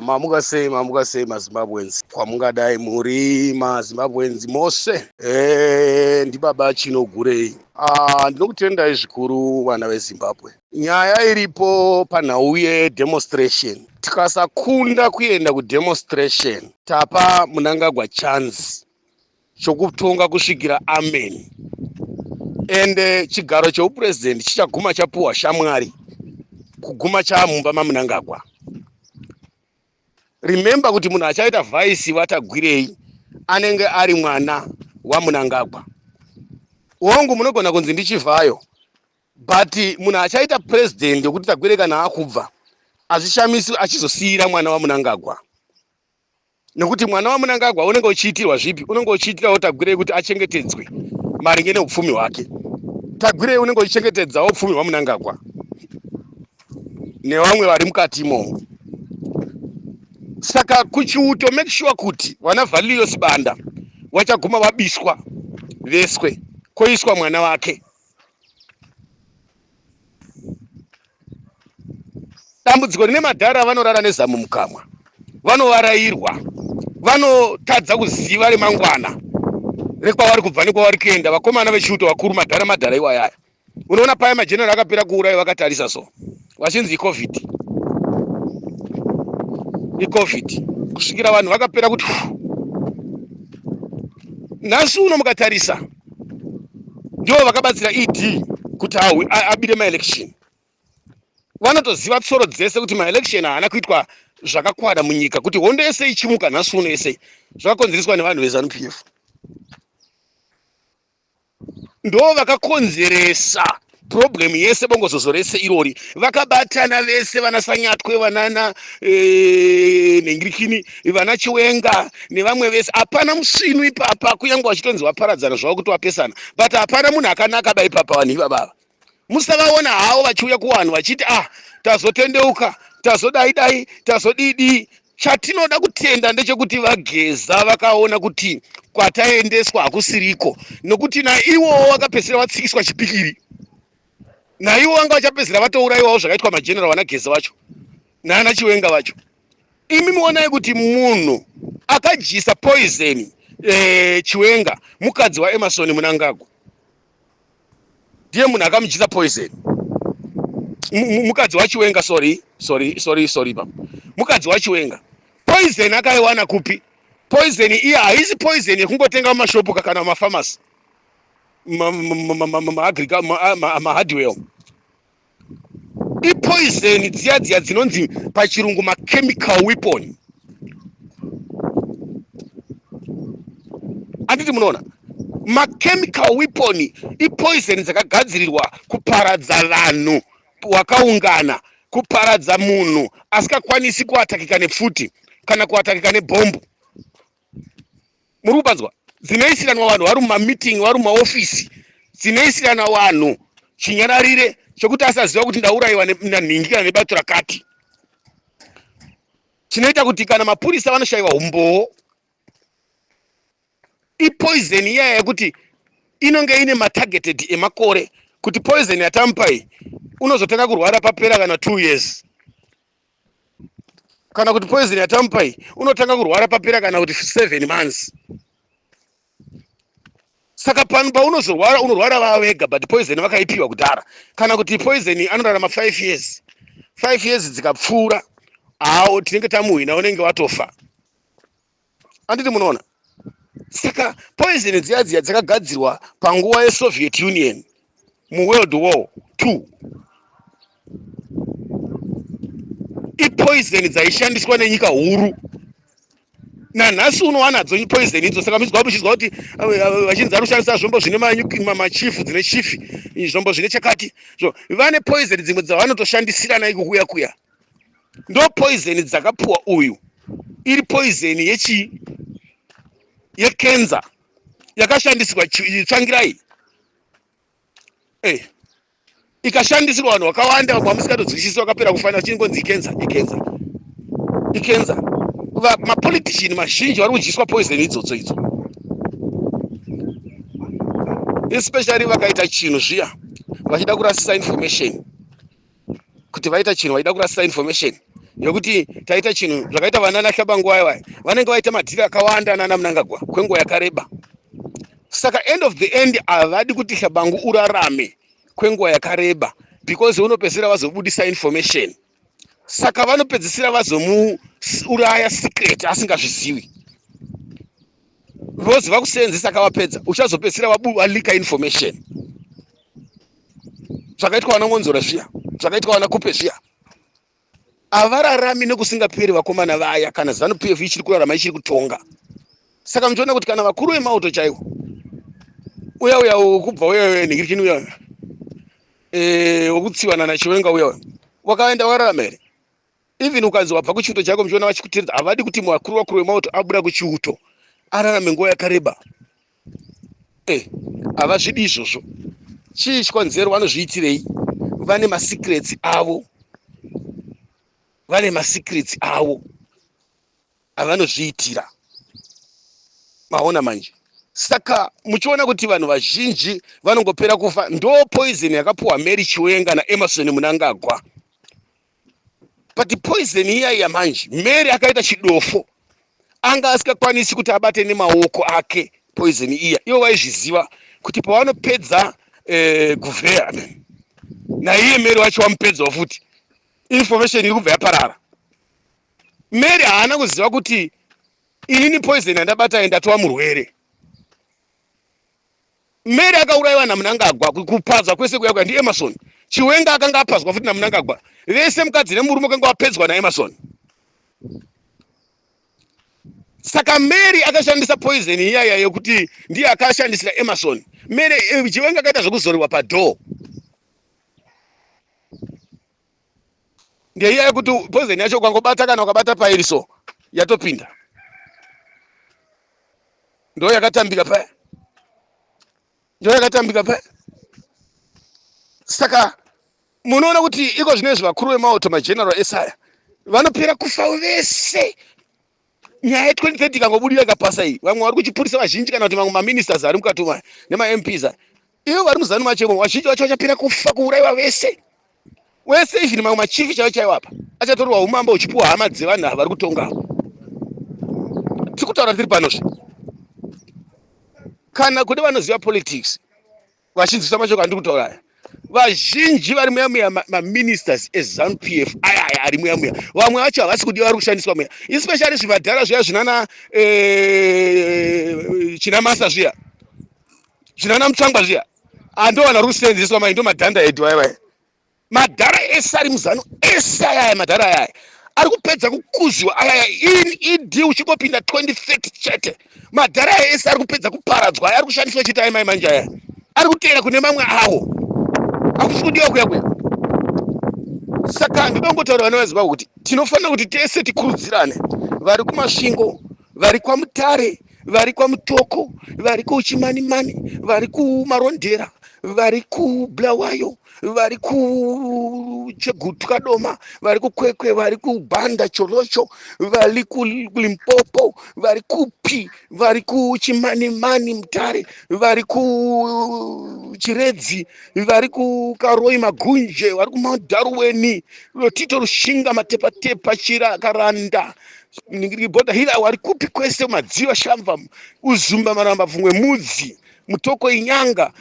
Mamuka sei, mamuka sei maZimbabweans, kwamungadai muri maZimbabweans mose. Ndibaba Chinogurei. Ndinokutendai zvikuru vana veZimbabwe. Nyaya iripo panhau yedemonstration, tikasakunda kuenda kudemonstration, tapa Mnangagwa chance chokutonga kusvikira amen. Ende chigaro cheupurezidendi chichaguma chapuwa shamwari, kuguma chaamumba maMnangagwa. Remember kuti munhu achaita vice vaTagwirei anenge ari mwana waMnangagwa. Hongu, munogona kunzi ndiChivhayo, but munhu achaita president wekuti Tagwirei kana akubva, hazvishamisi achizosiyira mwana waMnangagwa, nekuti mwana waMnangagwa unenge uchiitirwa zvipi? Unenge uchiitirawo Tagwirei kuti achengetedzwe maringe neupfumi hwake. Tagwirei unenge uchichengetedzawo upfumi hwaMnangagwa nevamwe vari mukati imomo. Saka kuchiuto, make sure kuti vana Valio Sibanda vachaguma vabiswa veswe, koiswa mwana wake. Dambudziko rine madhara, vanorara nezamu mukamwa, vanovarairwa, vanotadza kuziva remangwana rekwavari kubva nekwavari kuenda. Vakomana vechiuto vakuru, madhara madhara iwayaya, unoona paya mageneral akapera kuuraya vakatarisa, so vachinzi iCovid, iCovid, kusvikira vanhu vakapera kuti nhasi uno mukatarisa ndivo vakabatsira ED kuti abire maelection. Vanotoziva tsoro dzese kuti maelection haana kuitwa zvakakwana munyika, kuti hondo yese ichimuka nhasi uno yese zvakakonzereswa nevanhu veZANU PF. Ndo vakakonzeresa problem yese, bongozozo rese irori, vakabatana vese, vana Sanyatwe, vanana Nhengirikini, vana Chiwenga nevamwe vese. Hapana musvinu ipapa, kunyange vachitonzi vaparadzana zvavo kuti vapesana, but hapana munhu akanaka ba ipapa. Vanhu ivavava musavaona havo vachiuya kuvanhu vachiti, "Ah, tazotendeuka, tazodai dai, tazodii." Chatinoda kutenda ndechekuti vaGeza vakaona kuti kwataendeswa hakusiriko, nokuti naivowo vakapedzisira vatsikiswa chipikiri, naivo vanga vachapedzisira vatourayiwawo zvakaitwa mageneral vana Geza vacho naana Chiwenga vacho. Imi muonai kuti munhu akadyisa poison Chiwenga mukadzi waEmmerson Mnangagwa. Ndiye munhu akamudyisa poison, mukadzi waChiwenga. Sorry, sorry, sorry, sorry baba, mukadzi waChiwenga. Poison akaiwana kupi? Poison iye haisi poison yekungotenga mumashopu kana mumafamasi, mahardware. Ipoison dziya dziya dzinonzi pachirungu machemical weapon, handiti munoona? Machemical weapon ipoison dzakagadzirirwa kuparadza vanhu wakaungana, kuparadza munhu asikakwanisi kuatakika nepfuti kana kuatakika nebhombu. Muri kupanzwa? Dzinoisiranwa vanhu vari mumameeting, vari mumaofisi, dzinoisirana vanhu chinyararire chokuti asaziva kuti ndaurayiwa nanhingi kana nebato rakati, chinoita kuti kana mapurisa vanoshayiwa umbowo. Ipoison iyaya yekuti inonge ine matargeted emakore, kuti poison yatamupa iyi unozotanga kurwara papera kana 2 years, kana kuti poison yatamupa iyi unotanga kurwara papera kana kuti 7 months. Saka pano paunozorwara, unorwara vava vega, but poison vakaipiwa kudhara. Kana kuti poison anorarama 5 years, 5 years dzikapfuura, hawo tinenge tamuhwina, unenge watofa, handiti munoona? Saka poison dziya dziya dzakagadzirwa panguva yeSoviet Union muWorld War Two ipoison dzaishandiswa nenyika huru. Nanhasi unowana poison idzo. Saka muchizwa muchizwa kuti vachinzi vari kushandisa zvombo zvine machifu, dzine chifi, zvombo zvine chakati, so vane poison dzimwe dzavanotoshandisirana iko kuya kuya. Ndo poison dzakapuwa uyu, iri poison yechii? Yekenza yakashandisirwa Tsvangirai, ikashandisirwa vanhu vakawanda kwamusingatonzwisisi, vakapera kufanira vachingonzi ikenza, ikenza, ikenza. Mapolitician mazhinji vari kudyiswa poison idzodzo idzo, especially vakaita chinhu zviya vachida kurasisa information, kuti vaita chinhu vachida kurasisa information. Yokuti taita chinhu zvakaita vana naHlabangu vaya vaya vanenge vaita madhiri akawanda nana Mnangagwa kwenguva yakareba. Saka end of the end havadi kuti Hlabangu urarame kwenguva yakareba because unopedzisira vazobudisa information. Saka vanopedzisira vazomuuraya secret asingazvizivi. Voziva kuseenzesa akavapedza uchazopedzisira valika information. Zvakaitwa vana Ngonzora zviya, zvakaitwa vana Kupe zviya. Havararami nekusingaperi vakomana vaya kana Zanu PF ichiri kurarama ichiri kutonga. Saka muchiona kuti kana vakuru vemauto chaiwo uya uya wekubva uya uya nhingirikini uya eh, wekutsiwana naChiwenga uya uya wakaenda wakararama here? Even ukanzi wabva kuchiuto chako muchiona vachikutiridza havadi kuti vakuru vakuru vemauto abuda kuchiuto ararame nguva yakareba. Eh, havazvidi izvozvo. Chii chikonzero vanozviitirei? Vane masecrets avo, vane masecrets avo avanozviitira. Maona manje? Saka muchiona kuti vanhu vazhinji vanongopera kufa, ndo poison yakapuwa Mary Chiwenga naEmerson Mnangagwa. But poison iya iya manje, Mary akaita chidofo, anga asingakwanisi kuti abate nemaoko ake poison iya. Ivo vaizviziva kuti pavanopedza Guvheya naiye Mary wacho wamupedzawo futi, information iri kubva yaparara. Mary haana kuziva kuti inini poison yandabata ndatova murwere. Mary akaurayiwa naMnangagwa, kupazwa kwese kuya kuya ndiEmerson. Chiwenga akanga apazwa futi naMnangagwa. Vese mukadzi nemurume akanga wapedzwa naEmerson. Saka Mary akashandisa poison iyaya yekuti ndiye akashandisira Emerson. Mary Chiwenga akaita zvekuzoriwa padoor. Ndeiya yekuti poison yacho ukangobata kana ukabata pairi so yatopinda. Ndo yakatambika paya. Ndo yakatambika paya. Saka munoona kuti iko zvino izvi vakuru vemauto mageneral esaya vanopera kufa vese. Nyaya ye2030 ikangobudira ikapasa iyi, vamwe vari kuchipurisa vazhinji kana kuti mamwe maministers ari mukati umu nemaMPs aya, ivo vari muZanu macho imomo vazhinji vacho vachapera kufa kuuraiwa vese wese, even mamwe machifi chaiwo chaiwo apa achatorwa umambo uchipiwa hama dzevanhu ava vari kutonga. Tiri kutaura tiri panozve, kana kune vanoziva politics vachinzwisa mashoko andiri kutaura aya, vazhinji vari muya muya maministers eZanu PF aya aya ari muya muya, vamwe vacho havasi kudiwa, vari kushandiswa muya, especially zvimadhara zviya zvinana Chinamasa zviya, zvinana Mutsvangwa zviya, ando vanhu vari kusenzeswa mai, ndo madhanda edu vaya vaya. Madhara ese ari muZanu ese ayaya, madhara ayaya ari kupedza kukuziwa ayaya. In ED uchingopinda 2030 chete, madhara aya ese ari kupedza kuparadzwa aya, ari kushandiswa chete aya mai manje aya ari kuteera kune mamwe awo akusi kudiwa kuya kuya. Saka ndoda kungotaura vana veZimbabwe kuti tinofanira kuti tese tikurudzirane, vari kuMasvingo, vari kwaMutare, vari kwaMutoko, vari kuChimanimani, vari kuMarondera, vari kuBulawayo, vari kuChegutu Kadoma, vari kuKwekwe, vari kuBanda Cholocho, vari kuLimpopo, vari kupi, vari kuChimanimani Mutare, vari kuChiredzi, vari kuKaroi Magunje, vari kuMount Darwin, Lotito Rushinga, Matepatepa, Chira, Karanda, Bhoda Hila, vari kupi kwese, Madziva, Shamva, Uzumba, Maramba, Pfungwe, Mudzi, Mutoko, Inyanga,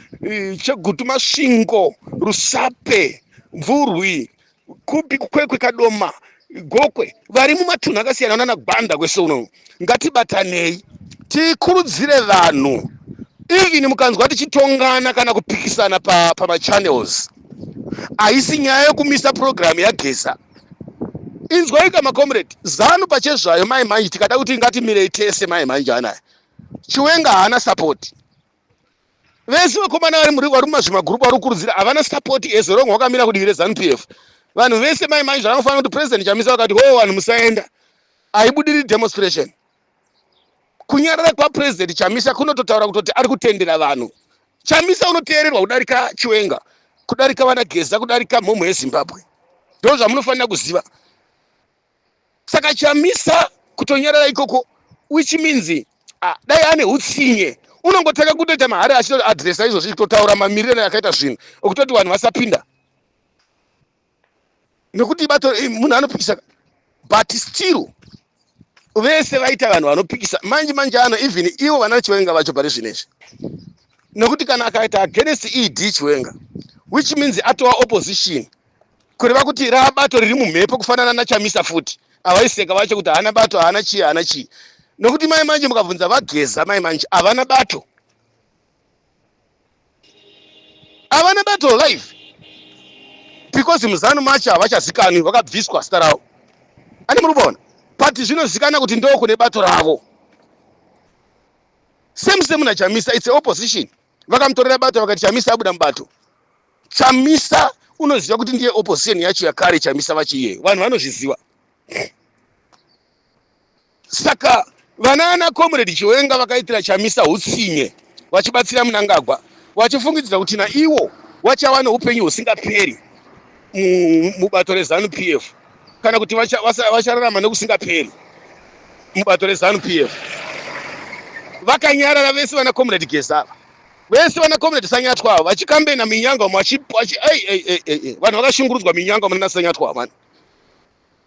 Chegutu, Masvingo, Rusape, Mvurwi, kupi, Kwekwe, Kadoma, Gokwe, vari mumatunhu akasiyana nana Gwanda kwese uno. Ngatibatanei tikurudzire vanhu, even mukanzwa tichitongana kana kupikisana pamachannels, haisi nyaya yekumisa program yaGeza. Inzwai ka macomrade, ZANU pachezvayo mai manje, tikada kuti ngatimirei tese mai manje anaya. Chiwenga haana support. Vese vakomana vari muri vari mumazvimagurupu vari kukurudzira havana support as long wakamira kudivi reZANU PF. Vanhu vese mai manje zvakafanira kuti President Chamisa vakati ho vanhu musaenda, haibudiri demonstration. Kunyarara kwaPresident Chamisa kunototaura kutoti ari kutendera vanhu. Chamisa unoteererwa kudarika Chiwenga, kudarika vana Geza, kudarika mhomho yeZimbabwe. Ndo zvamunofanira kuziva. Saka Chamisa kutonyarara ikoko, which means dai ane hutsinye unongotanga kutoita mahari achitoadresa izvozvi, kutotaura mamiriro akaita zvinhu okutoti vanhu vasapinda, nekuti bato munhu anopikisa. But still vese vaita vanhu vanopikisa manje manje ano, even ivo vana Chiwenga vacho pari zvinezvi, nekuti kana akaita against ED Chiwenga, which means atova opposition, kureva kuti raabato riri mumhepo, kufanana naChamisa futi avaiseka vacho kuti haana bato, haana chii, haana chii. Nokuti mai manje mukabvunza vaGeza, mai manje havana bato, havana bato live, because muZanu macho havachazikanwi, vakabviswa zita ravo. Ane muri kuona, but zvinozikanwa kuti ndo kune bato ravo. Same same naChamisa, it's opposition. Vakamutorera bato, vakati Chamisa abuda mubato. Chamisa unoziva kuti ndiye opposition yacho yakare. Chamisa vacho iyeyo vanhu vanozviziva. Saka vana ana Comrade Chiwenga vakaitira Chamisa utsinye vachibatsira Munangagwa, vachifungidzira kuti naiwo vachava neupenyu husingaperi mubato reZanu PF, kana kuti vachararama nekusingaperi mubato reZanu PF. Vakanyarara vese vana Comrade Geza, vese vana Comrade Sanyatwa ava vachikambena minyanga umo, vanhu vakashungurudzwa minyanga munana Sanyatwa mani.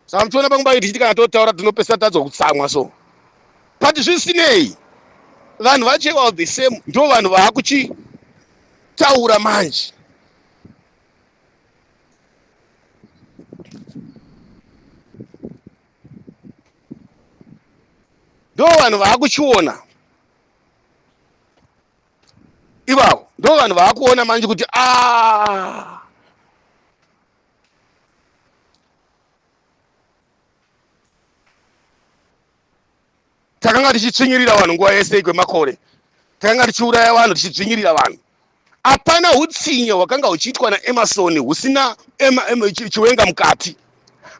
Saka muchiona pamwe tichiti kana totaura tinopesa tadzwa kutsamwa. So but zvisinei, vanhu vachewa the same ndo vanhu vaakuchitaura manje. Ndo vanhu vaakuchiona ivavo, ndo vanhu vaakuona manje kuti a ah, takanga tichitsvinyirira vanhu nguva yese kwemakore, takanga tichiuraya vanhu, tichidzvinyirira vanhu. Hapana utsinye hwakanga huchiitwa naEmerson husina Chiwenga mukati.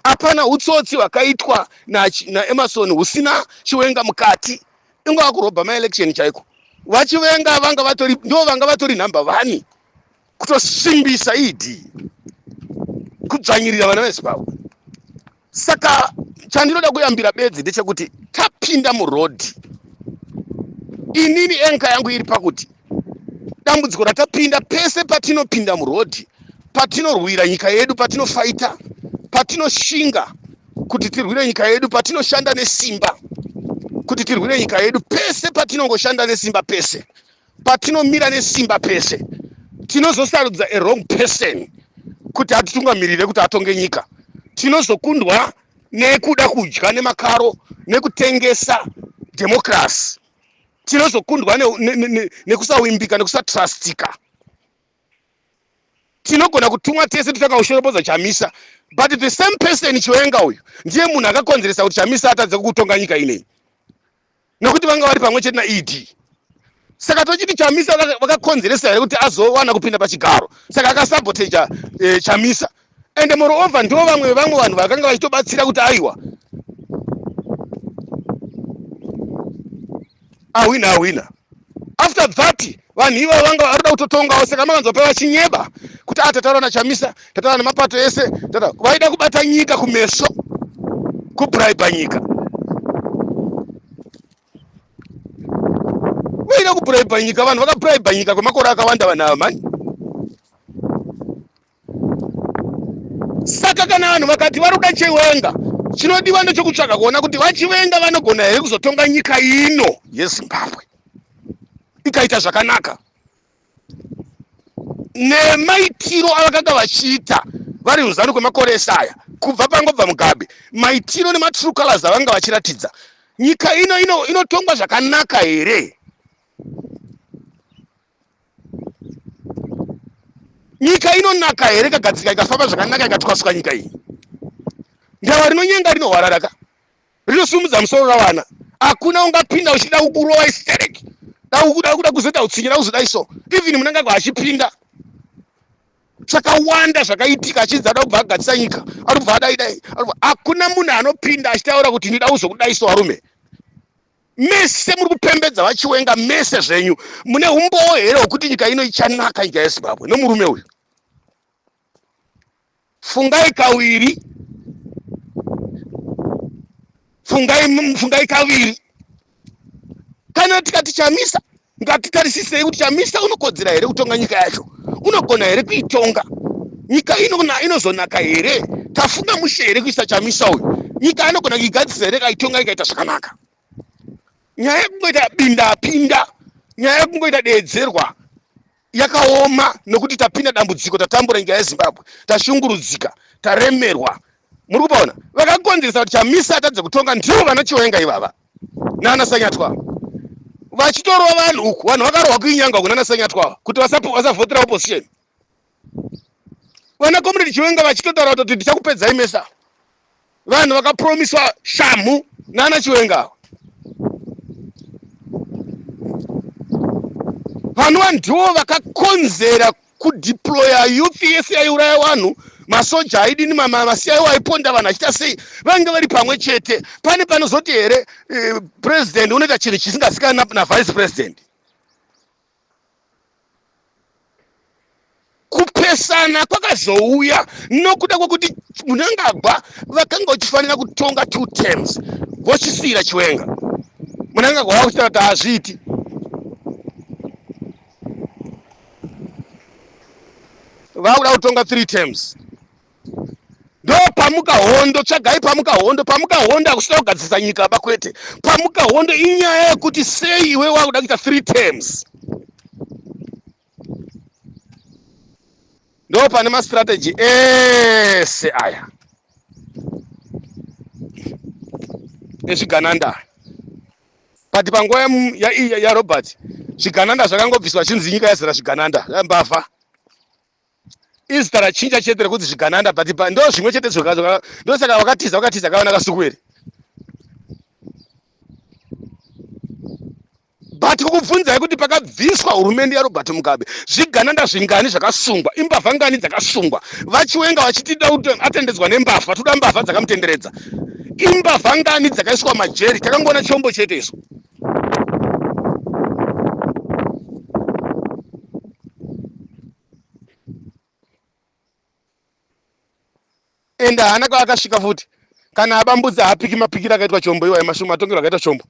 Hapana utsotsi hwakaitwa naEmerson husina Chiwenga mukati. Ingava kurobha maelection chaiko, vaChiwenga vanga vatori, ndo vanga vatori number one kutosimbisa ED, kudzvanyirira vana veZimbabwe. Saka chandinoda kuyambira bedzi ndechekuti tapinda murodhi, inini enka yangu iri pakuti dambudziko ratapinda, pese patinopinda murodhi, patinorwira nyika yedu, patinofaita, patinoshinga kuti tirwire nyika yedu, patinoshanda nesimba kuti tirwire nyika yedu, pese patinongoshanda nesimba, pese patinomira nesimba, pese tinozosarudza a wrong person kuti atitungamirire, kuti atonge nyika. Tinozokundwa nekuda kudya nemakaro nekutengesa democracy. Tinozokundwa nekusawimbika, nekusatrustika. Tinogona kutumwa tese totanga kushoropodza Chamisa, but the same person Chiwenga uyu ndiye munhu akakonzeresa kuti Chamisa atadze kutonga nyika inei, nekuti vanga vari pamwe chete naED. Saka tochiti Chamisa vakakonzeresa here kuti azowana kupinda pachigaro? Saka akasaboteja Chamisa, and moreover ndo vamwe vamwe vanhu vakanga vachitobatsira kuti aiwa, ahwina, ahwina. After that vanhu ivavo vanga varikuda kutotongawo. Saka makanzwa pa vachinyeba kuti a tataura naChamisa, tataura nemapato ese, vaida kubata nyika kumeso, kubraiba nyika, vaida kubraiba nyika. Vanhu vakabraiba nyika kwemakore akawanda, vanhu ava mani. Saka kana vanhu vakati vari kuda Chiwenga, chinodiwa ndechekutsvaga kuona kuti vaChiwenga vanogona here kuzotonga nyika ino yeZimbabwe ikaita zvakanaka nemaitiro avakanga vachiita vari muZanu kwemakore esaya kubva pangobva Mugabe. Maitiro nematrue colors avanga vachiratidza, nyika ino inotongwa zvakanaka here? Nyika inonaka here ikagadzika, ikafamba zvakanaka, ikatwasuka nyika iyi? Ndava rinonyenga rinohwararaka, rinosumudza musoro ravana. Hakuna ungapinda uchida kukurova istereki, da kuzoita utsinye, da kuzodai. So even Munangagwa achipinda, zvakawanda zvakaitika, achinzi ada kubva agadzisa nyika, ari kubva adai dai. Hakuna munhu anopinda achitaura kuti ndida kuzokudai. So varume mese muri kupembedza vaChiwenga, mese zvenyu mune umbowo here hwekuti nyika ino ichanaka, nyika yeZimbabwe, nomurume uyu? Fungai kaviri, fungai, fungai kaviri. Kana tikati Chamisa, ngatitarisisei kuti Chamisa unokodzera here kutonga nyika yacho? Unogona here kuitonga nyika ino? Inozonaka here? Tafunga mushe here kuisa Chamisa uyu? Nyika anogona kuigadzisa here kaitonga ikaita zvakanaka? Nyaya yekungoita binda pinda, nyaya yekungoita deedzerwa yakaoma nokuti tapinda dambudziko, tatambura nyika yeZimbabwe, tashungurudzika, taremerwa. Muri kupaona vakakonzeresa kuti Chamisa atadze kutonga ndivo vana Chiwenga ivava nana Sanyatwa vachitorova vanhu uku. Vanhu vakarohwa kuinyanga uku nana Sanyatwa kuti vasavhotera opposition. Vana Comrade Chiwenga vachitotaura kuti ndichakupedzai mesa. Vanhu vakapromiswa shamhu nana Chiwenga. Vanhu ndivo vakakonzera kudeploya youth yese yaiuraya vanhu, masoja aidini, masiyayo aiponda vanhu achiita sei, vange vari pamwe chete. Pane panozoti here president unoita chinhu chisingazikanwi navice president? Kupesana kwakazouya nokuda kwekuti Mnangagwa vakanga vachifanira kutonga 2 terms vochisiyira Chiwenga. Mnangagwa vakuchitaura kuti hazviiti. Vakuda kutonga 3 terms. Ndo pamuka hondo, tsvagai pamuka hondo. Pamuka hondo hakusina kugadzirisa nyika ba, kwete. Pamuka hondo inyaya yekuti sei iwe wakuda kuita 3 terms. Ndo pane mastrategy ese aya ezvigananda. But panguva yaRobert zvigananda zvakangobviswa chinzi nyika yazara zvigananda mbavha. Izita rachinja chete rekuti zvigananda, but ndo zvimwe chete ndosaka wakatiza wakatiza kaona kasukuwere. But kukubvunzai kuti pakabviswa hurumende yaRobert Mugabe zvigananda zvingani zvakasungwa, imbavha ngani dzakasungwa, vaChiwenga vachitida kuti atendedzwa nembavha, toda mbavha dzakamutenderedza, imbavha ngani dzakaiswa majeri, takangoona chombo chete isu. Ende haana kwaakasvika futi, kana abambudzi haapiki mapikiro akaitwa chombo iwayo, mashoma matongero akaitwa chombo.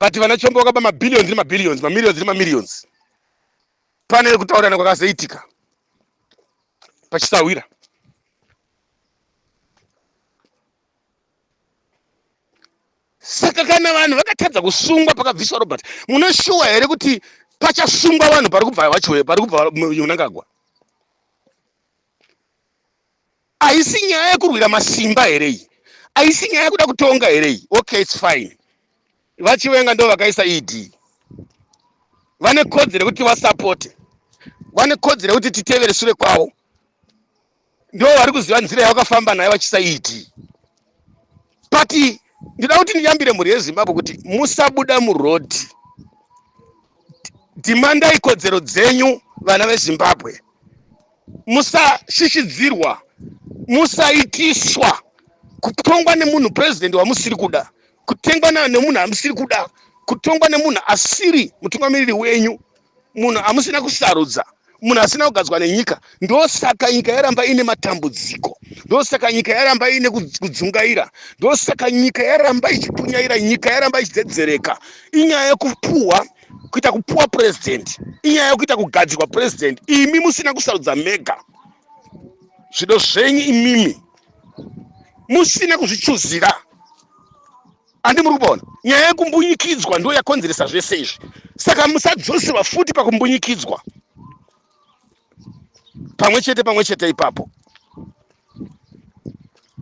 But vana chombo vakaba mabillions nemabillions, mamillions nemamillions. Pane kutaurirana kwakazoitika pachisahwira. Saka kana vanhu vakatadza kusungwa pakabviswa Robert, munoshuwa here kuti pachasungwa vanhu pari kubva vachiwe, pari kubva Mnangagwa? Haisi nyaya yekurwira masimba here iyi? Haisi nyaya yekuda kutonga here iyi? Okay, it's fine. VaChiwenga ndo vakaisa ED. Vane kodzero yekuti vasapote, vane kodzero yekuti titevere sure kwavo. Ndo vari kuziva nzira yavakafamba nayo vachisa ED. But ndinoda kuti ndiyambire mhuri yeZimbabwe kuti musabuda murodhi, dhimandai kodzero dzenyu vana veZimbabwe, musashishidzirwa, musaitiswa kutongwa nemunhu president wamusiri kuda, kutengwa nemunhu amusiri kuda, kutongwa nemunhu asiri mutungamiriri wenyu, munhu amusina kusarudza, munhu asina kugadzwa nenyika. Ndosaka nyika yaramba ine matambudziko, ndosaka nyika yaramba ine kudzungaira, ndosaka nyika yaramba ichipunyaira, nyika yaramba ichidzedzereka. Inyaya yekupuwa kuita kupuwa president, inyaya yekuita kugadzirwa president, imi musina kusarudza mega zvido zvenyu, imimi musina kuzvichuzira. Andi muri kuona nyaya yekumbunyikidzwa ndo yakonzeresa zvese izvi. Saka musadzoserwa futi pakumbunyikidzwa pamwe chete pamwe chete ipapo.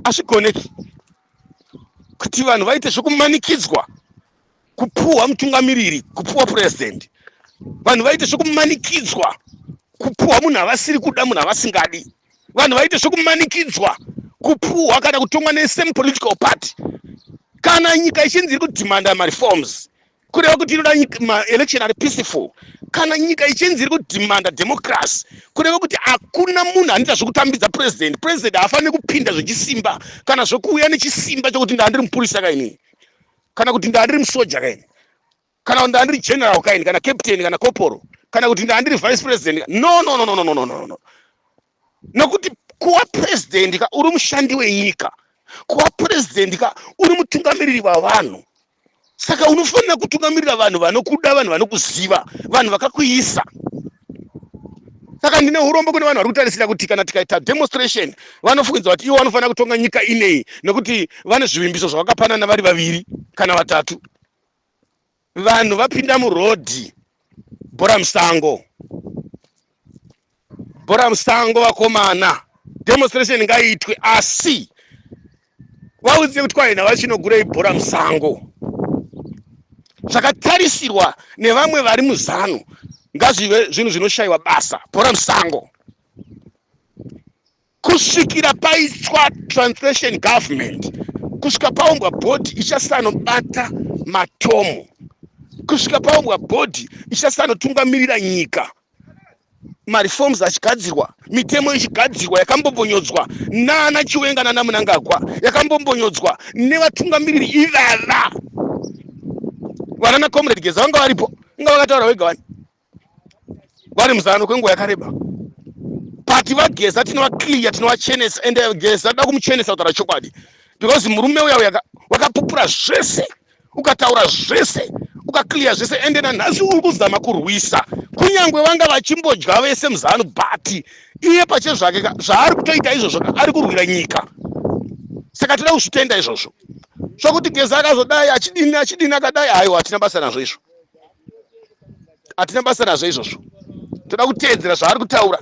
Hazvigoneki kuti vanhu vaite zvekumanikidzwa kupuhwa mutungamiriri, kupuhwa president. Vanhu vaite zvekumanikidzwa kupuhwa munhu avasiri kuda, munhu avasingadi. Vanhu vaite zvekumanikidzwa kupuhwa kana kutongwa nesame political party. Kana nyika ichinzi iri kudhimanda mareforms, kureva kuti inoda maelection ari peaceful. Kana nyika ichinzi iri kudhimanda democracy, kureva kuti hakuna munhu anoita zvekutambidza president. President haafaniri kupinda zvechisimba kana zvekuuya nechisimba chokuti ndandiri mupurisa kainini, kana kuti ndandiri musoja kaini, kana kuti ndandiri general kaini, kana captain, kana corporal, kana kuti ndandiri vice president. No, no, no, no, no, no, no, no. Nokuti kuva president ka uri mushandi wenyika, kuva president ka uri mutungamiriri wavanhu. Saka unofanira kutungamirira vanhu vanokuda, vanhu vanokuziva, vanhu vakakuisa. Saka ndine urombo kune vanhu vari kutarisira kuti kana tikaita demonstration vanofungidza kuti ivo vanofanira kutonga nyika inei nekuti vane zvivimbiso zvavakapanana vari vaviri kana vatatu. Vanhu vapinda murodhi, bhora musango, bhora musango vakomana. Demonstration ngaiitwe asi vaudze kuti kwaina vachinogurei bhora musango. Zvakatarisirwa nevamwe vari muzanu ngazvive zvinhu zvinoshayiwa basa, bhora musango. Kusvikira paitwa translation government, kusvika paumbwa bhodhi ichasanobata matomu, kusvika paumbwa bhodhi ichasanotungamirira nyika, mareforms achigadzirwa, mitemo ichigadzirwa yakambombonyodzwa nana Chiwenga nana Mnangagwa, yakambombonyodzwa nevatungamiriri ivava vanana Comrade Geza vanga varipo, inga vakataura vega vani vari muzano kwenguva yakareba, but vaGeza tinovaclear, tinovachenesa, and Geza toda kumuchenesa kutaura chokwadi, because murume uya uya wakapupura zvese, ukataura zvese, ukaclear zvese, ende nanhasi uri kuzama kurwisa kunyange vanga vachimbodya vese muzano, but iye pachezvake zvaari kutoita izvozvo ari kurwira nyika, saka toda kuzvitenda izvozvo. Zvokuti Geza akazodai achidini achidini akadai, haiwa, hatina basa nazvo izvo, hatina basa nazvo izvozvo. Toda kuteedzera zvaari kutaura.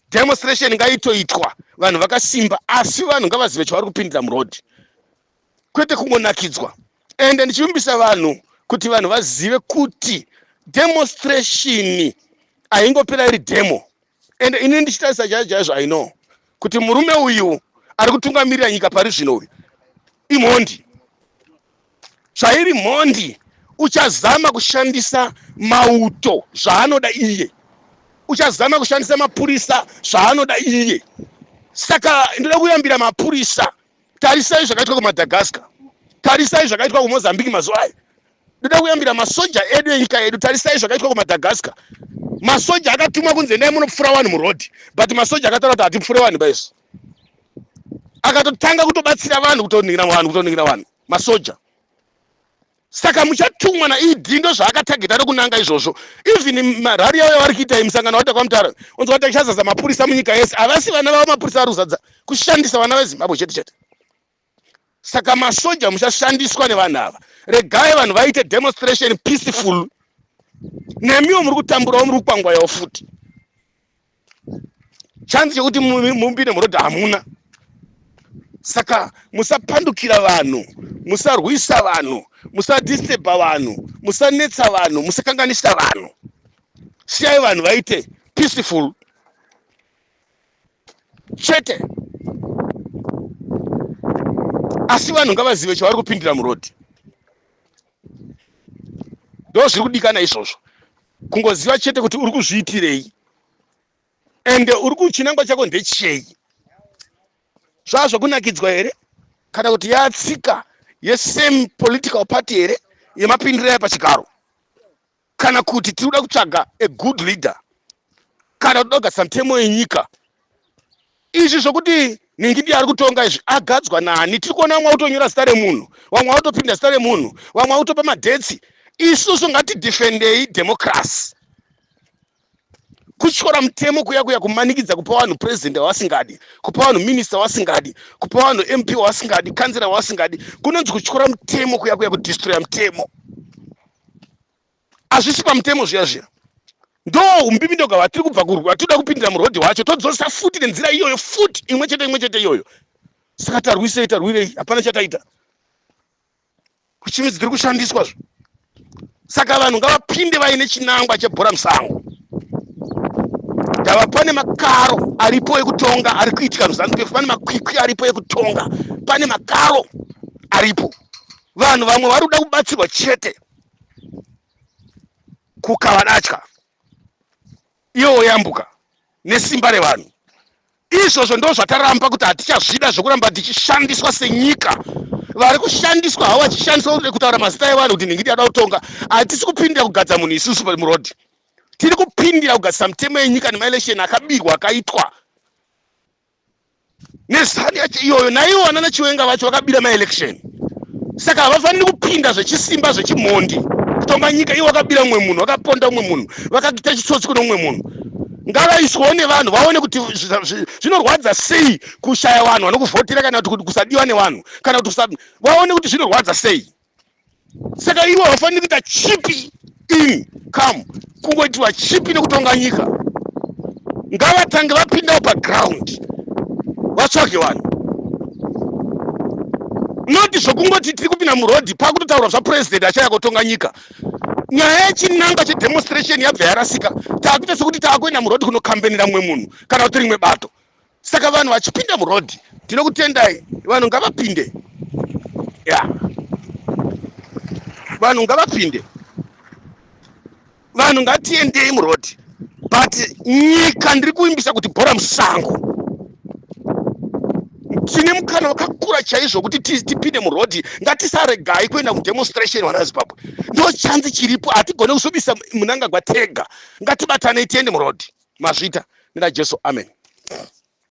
Demonstration ngaitoitwa, vanhu vakasimba, asi vanhu ngavazive chavari kupindira murodhi, kwete kungonakidzwa. Ende ndichivimbisa vanhu kuti vanhu vazive kuti demonstration haingopera iri demo. Ende ini ndichitarisa chaizvo chaizvo, I know kuti murume uyu ari kutungamirira nyika pari zvino uyu imhondi. Zvairi mhondi, uchazama kushandisa mauto zvaanoda iye, uchazama kushandisa mapurisa zvaanoda iye. Saka ndoda kuyambira mapurisa, tarisai zvakaitwa kuMadagascar, tarisai zvakaitwa kuMozambique mazuva ayo. Ndoda kuyambira masoja edu enyika yedu, tarisai zvakaitwa kuMadagascar. Masoja akatumwa kunzi endai munopfura vanhu murodhi, but masoja akataura kuti hatipfure vanhu baisu, akatotanga kutobatsira vanhu, kutoningira vanhu, kutoningira vanhu masoja. Saka muchatumwa naED, ndo zvaakatageta nokunanga izvozvo. Even marari yavo yavari kuita musangano waita kwaMutara, unzwa kuti tichazaza mapurisa munyika yese. Havasi vana vavo mapurisa ari kuzadza, kushandisa vana veZimbabwe chete chete. Saka masoja muchashandiswa nevanhu ava. Regai vanhu vaite demonstration peaceful. Nemiwo muri kutamburawo, muri kukwangwayawo futi. Chanzi chekuti mupinde murodhi hamuna. Saka musapandukira vanhu, musarwisa vanhu, musadisturba vanhu, musanetsa vanhu, musakanganisa vanhu. Siyai vanhu vaite peaceful chete, asi vanhu ngavazive chavari kupindira murodhi. Ndo zviri kudikana izvozvo, kungoziva chete kuti uri kuzviitirei ende uri kuchinangwa chako ndechei. Zvaa zvokunakidzwa here, kana kuti yatsika yesame political party here yemapindiro aya pachigaro, kana kuti tiri kuda kutsvaga a good leader, kana kuti kugadzisa mitemo yenyika? Izvi zvokuti ningi ndiye ari kutonga izvi, agadzwa nani? Tiri kuona vamwe vakutonyora zita remunhu, vamwe vakutopinda zita remunhu, vamwe vakutopa madhetsi. Isusu ngatidefendei democracy. Kutyora mutemo kuya kuya, kumanikidza kupa vanhu president wavasingadi, kupa vanhu minista wavasingadi, kupa vanhu MP wavasingadi, kanzera wavasingadi, kunonzi kutyora mutemo kuya kuya, kudestroya mutemo. Hazvisi pamutemo zviya zviya. Ndo umbimbindoga hwatiri kubva kurwa, tinoda kupindira murodhi wacho, todzosa futi nenzira iyoyo futi, imwe chete imwe chete iyoyo. Saka tarwisei, tarwirei? Hapana chataita. Kuchimidzi tiri kushandiswa zvo. Saka vanhu ngavapinde vaine chinangwa chebhora musango. Ndava pane makaro aripo ekutonga ari kuitika muZanu PF, pane makwikwi aripo ekutonga, pane makaro aripo. Vanhu vamwe vari kuda kubatsirwa chete kukava datya, iwo woyambuka nesimba revanhu. Izvozvo ndo zvataramba kuti hatichazvida, zvokuramba tichishandiswa senyika. Vari kushandiswa havo vachishandiswa kutaura mazita evanhu kuti nhingidi yada kutonga. Hatisi kupindira kugadza munhu isusu murodhi, tiri kupindira kugadzisa mitemo yenyika nemaelection akabirwa akaitwa nezanu yacho iyoyo. Naivo vanana Chiwenga vacho vakabira maelection, saka havafaniri kupinda zvechisimba zvechimhondi kutonga nyika. Ivo vakabira mumwe munhu, vakaponda mumwe munhu, vakaita chitsotsi kune mumwe munhu. Ngavaiswewo nevanhu vaone kuti zvinorwadza sei kushaya vanhu vanokuvhotera kana kuti kusadiwa nevanhu kana kuti vaone kuti zvinorwadza sei. Saka ivo havafaniri kuita chipi in come kungoitirwa chipi nekutonga nyika. Ngavatange vapindawo paground vatsvage vanhu, noti zvokungoti tiri kupinda murodhi pakutotaurwa zvapurezidendi achaya kutonga nyika. Nyaya yechinangwa chedemonstration yabva yarasika, taakuita sekuti taakuenda murodhi kunokambenera mumwe munhu kana kuti rimwe bato. Saka vanhu vachipinda murodhi, tinokutendai. Vanhu ngavapinde ya, vanhu ngavapinde, vanhu ngatiendei murodhi. But nyika ndiri kuvimbisa kuti bhora musango, tine mukana wakakura chaizvo kuti tipinde murodhi. Ngatisaregai kuenda mudemonstration, vana veZimbabwe. Ndo chanzi chiripo, hatigone kuzobisa Munangagwa tega. Ngatibatanei tiende murodhi. Mazvita nena Jesu, amen.